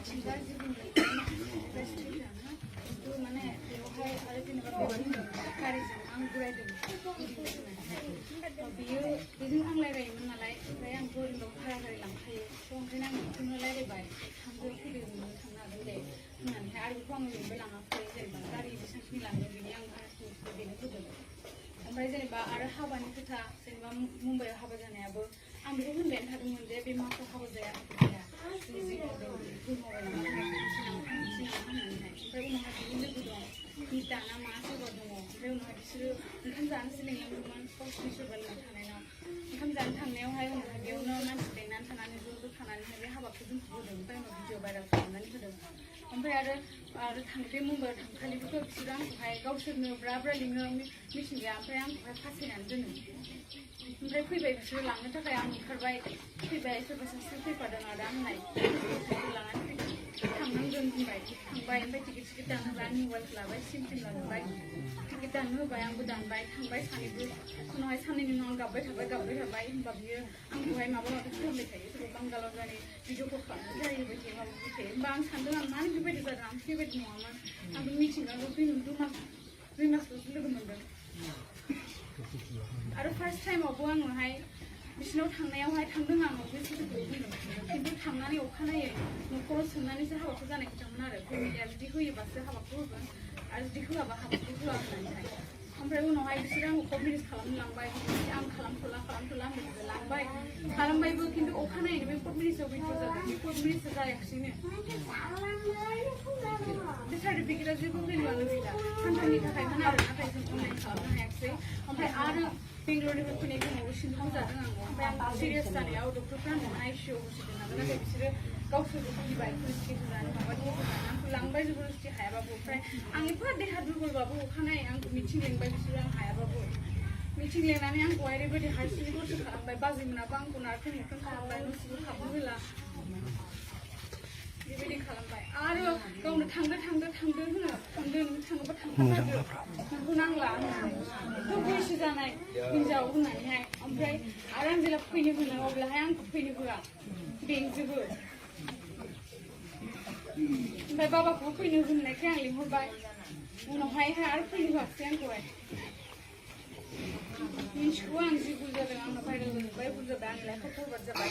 मिथिंगा जिबुंनि रेस्ट्रिक्टना तो माने बेवहाय आरो जेनेबा बेबायदिनो गारिजों आं गुरायदों बियो बेजों आं रायलायोमोन नालाय ओमफ्राय आं बोरियाव भारा गारि लांखायो थ' ओंखायनो आं बेखौनो रायलायबाय थांदो फैदो नोङो थांनो हागोन दे होननानैहाय आरो बेखौ आं लिंबाय लाङाखै जेनेबा गारि बेसेबांखिनि लाङो बिनि आं भाराखौ बेनो होदों ओमफ्राय जेनेबा आरो हाबानि खोथा जेनेबा मुम्बाइआव हाबा जानायाबो आं बेखौ होनबायानो थादोंमोन जे बे मासाव हाबा जाया जों जि हरदों फोरमायबाय होननानैहाय ओमफ्राय उनावहाय बिनि लोगो दं मिता ना मा सोरबा दङ ओमफ्राय उनावहाय बिसोरो ओंखाम जानोसो लिंलांदोंमोन गावसिनि सोरबा लोगो थानायनाव ओंखाम जानो थांनायावहाय उनावहाय बेयावनो मानसि लेंनानै थानानै ज' थानानैहाय बे हाबाखौ दोनथ'बोदों ओमफ्राय उनाव भिडिअ भाइरेल खालामनानै होदों ओमफ्राय आरो बे मुम्बाइआव थांखालिबोथ' बिसोरो आंखौहाय गावसोरनो ब्रा ब्रा लिङो मिथिंगाया ओमफ्राय आंखौहाय फासायनानै दोनो ओमफ्राय फैबाय बिसोरो लांनो थाखाय आं ओंखारबाय फैबाय सोरबा सासे फैफादों आदा होननाय लानानै थांनांगोन होनबाय थांबाय ओमफ्राय टिकेट दानहोबाय आंनि मबाइलखौ लाबाय सिम लाजोबबाय टिकेट दाननो होबाय आंबो दानबाय थांबाय सानैबो उनावहाय साननैनि उनाव आं गाबबाय थाबाय होनबा बियो आंखौहाय माबा माबि खालामबाय थायो सोरबा बांगालाव जानाय भिडिअ कल खालामनो जाहैबाय थायो माबाबाय थायो होमबा आं सानदों आं मानो बेबायदि जादों आं बेबायदि नङामोन आंबो मिथिंगाल' दुइ मासल'सो लोगो मोनदों आरो फार्स्ट टाइमावबो आङोहाय बिसिनाव थांनायावहाय थांदों आं बे बुस्थुखौ बुंदों खिन्थु थांनानै अखानायै न'खराव सोंनानैसो हाबाखौ जानाय खोथामोन आरो फेमिलिया जुदि होयोबासो हाबाखौ होगोन आरो जुदि होआबा हाबाखौ होआ होननानैहाय ओमफ्राय उनावहाय बिसोरो आंखौ कल मेरेज खालामनो लांबाय आं खालामथ'ला आंनिफ्राय लांबाय खालामबायबो खिन्थु अखानायैनो बे कर्ट मेरेजआव भिडिअ जादों बे कर्ट मेरेजआ जायाखिसैनो बे सार्टिफिकेटआ जेबो भेलुआनो गैला सानथामनि थाखायमोन आरो नाथाय जों अनलाइन खालामनो हायाखिसै ओमफ्राय आरो बेंगलरनिफ्राय फैनाय समावबो सिन्दुर जादों आं ओमफ्राय आं सिरियास जानायाव डक्टरफ्रा आंखौ आइसिइउआव हरसिगोन नाथाय बिसोरो गावसोरबो गिबाय पुलिसखौ जानो माबाखौ आंखौ लांबाय जबरदस्ति हायाबाबो ओमफ्राय आं एफा देहा दुर्बलबाबो अखानायै आंखौ मिथिं लेंबाय बिसोरो आं हायाबाबो मिथिं लेंनानै आंखौ ओरैबायदि हारसिङै दरसे खालामबाय बाजैमोनाबो आंखौ नारखें नुख्रें खालामबाय न' सिङाव हाबनो होला बेबायदि खालामबाय आरो गावनो थांदो होनो थांदो नों थाङोबा थांथारनांगौ नोंखौ नांला होननानै बैसो जानाय हिनजाव होननानैहाय ओमफ्राय आरो आं जेब्ला फैनो होनो अब्लाहाय आंखौ फैनो होआ बेंजोबो ओमफ्राय बाबाखौबो फैनो होननायखाय आं लिंहरबाय उनावहाय आरो फैनो होआसै आंखौहाय मिन्थिगौ आं जि भुल जादों आंना भाइरेल जाजोब्बाय भुल जाबाय आंनि लाइफआव बरबाद जाबाय